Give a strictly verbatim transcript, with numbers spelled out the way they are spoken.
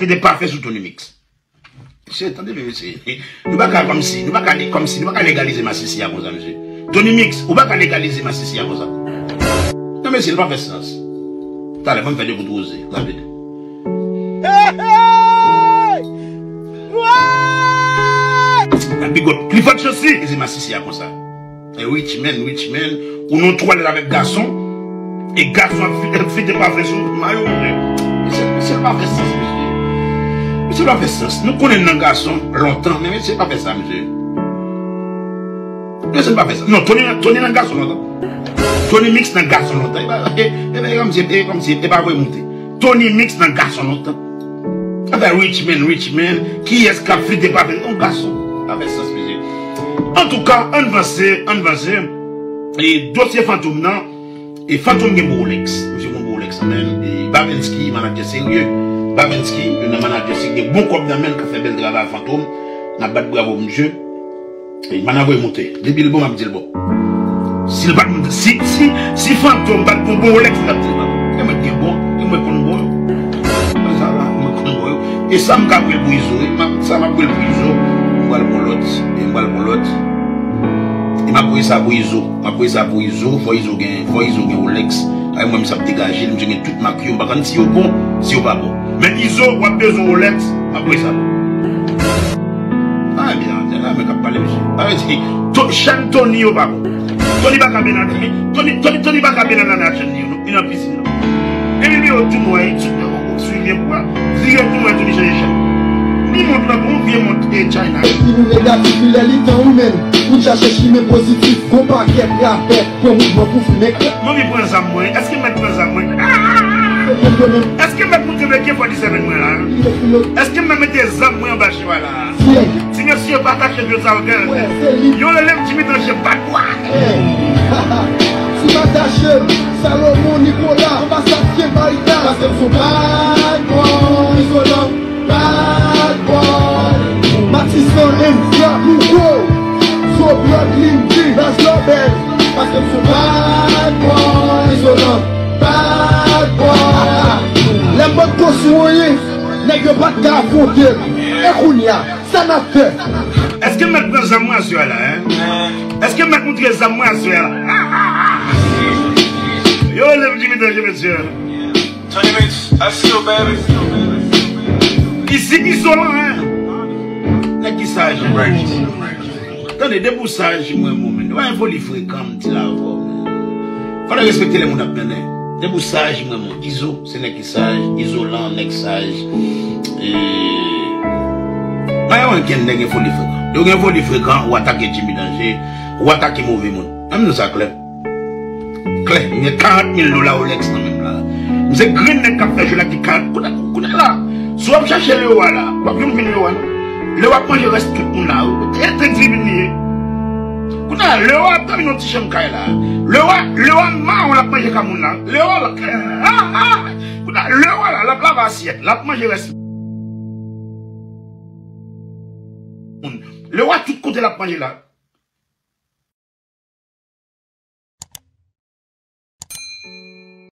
mete pafen sou Tony Mix. Mesye, tande byen, mesye. Nou pa ka kòmsi, nou pa ka le-, kòmsi, nou pa ka legalize masisi a konsa, mesye. Tony Mix, ou pa ka legalize masisi a konsa. Non, mesye, li pa fè sans. Talè, ban m fè de kout woze, rapid. Hey, hey! What? Nan bigòt, Clifford Chancy, e se masisi a konsa. E rich man, rich man, ou nan twalèt avèk gason, e gason ap fi-, ap fite pafen sou mayo, mesye. Mesye, mesye, l pa fè sans, mesye. Mesye, l pa fè sans. Nou konnen nan gason lontan, men mesye, l pa fè sa, mesye. Mesye, l pa fè sa. Non, Tony, Tony nan gason lontan. Tony Mix nan gason lontan. E pa, e, e, e kòmsi, e kòmsi, e pa vre moute. Tony Mix nan gason lontan. Afè rich man, rich man, kiyès k ap fite pafen yon gason? Afè sans, mesye. Antouka, ann vanse, ann vanse. E dosye Fantom nan, e Fantom gen bon Rolex. Misye gen bon Rolex, men. E Babensky, manadjè serye. Babensky, youn nan manadjè serye, gen bon kòb nan men l, k ap fè bèl travay Fantom. N ap bat bravo pou misye. E, m ann voye monte. Depi l bon, m ap di l bon. Si l pa t monte, si, si, si Fantom pa t gon bon Rolex, l ap di l pa bon. E mwen gen bon, e mwen konn bon yo. Mwen sa la, mwen konn bon yo. E sa m ka voye l pou Izo, wi. M ap, sa m ap voye l pou Izo. M pral pran lòt, e m pral pran lòt. E m ap voye sa pou Izo. M ap voye sa pou Izo. Fò Izo gen, fò Izo gen Rolex. Ay mwen, m sa ap degaje l, m gen tout mak yo. M pa konn si yo bon, si yo pa bon. Men Izo, w ap bezwen Rolex, m ap voye sa pou ou. Ah, ebyen, nèg la menm k ap pale, mesye. Sa vle di, to-, chèn Tony yo pa bon. Tony pa ka byen nan, Tony, Tony, Tony pa ka byen nan, nan chèn li yo, non. Li nan pisin, non. Depi li yo tou nwa, li tou nwa, swiv byen pou wè. Vire tou nwa, tou li chanje chèn. Li mont nan bon vye mont, e, China. Epi nou negatif, li lè li tan, wi, men. Moun chache chimen pozitif, gon pakèt rapè. Pran mouvman pou fimen. M anvi pran zam mwen. Èske m mèt pran zam mwen? Èske m mèt montre vètyè fò di sèmèn mwen la? Èske m mèt mete zam mwen anba cheva la? Ti mesye, pa tache m yo sa, ok? Yo rele m Jimmy Danje, bad boy. Si pa tache m, Salomon Nicolas, anbasad Ken Barita. Paske m se yon bad boy, izolan. Bad boy. Matisan and Diablo. Zo Blood, Lindy, Baz Lobel. Paske m se bad boy. Izolan. Bad boy. Lè m pot ko sou anyen, nèg yo pa t ka afwonte m. E kounye a, sa n ap fè? Èske m mèt pran zam mwen aswè a la, en? Èske m mèt montre zam mwen aswè a la? Yo rele m Jimmy Danje, mesye. Tony Mix, I see you, baby. Isit izolan, en. Nèg ki saj. Tande, depi w saj, mwen renmen w, men. Ou pa gen foli frekan, m di la avè w, men. Fò nou respekte lè moun ap mennen. Depi w saj, mwen renmen w. Izo, se nèg ki saj. Izolan, nèg saj. E, pa gen ankenn nèg gen foli frekan. Yo gen foli frekan, ou atake Jimmy Danje, ou atake move moun. Ann di sa klè. Klè, m gen karant mil dola Rolex nan men m la. M se grenn nèg k ap fè jwe la ki karant. Kounye, kounye la, si w ap chache Lewa la, w ap jwenn vin Lewa, non. Lewa ap manje rès tout moun la. E tribin li ye. Kounye a, Lewa ap dòmi nan ti chanm kay la. Lewa, Lewa mawon, l ap manje ka moun la. Lewa la. Kounye a, Lewa la, l ap lave asyèt, l ap manje rès moun. Lewa tout kote l ap manje la.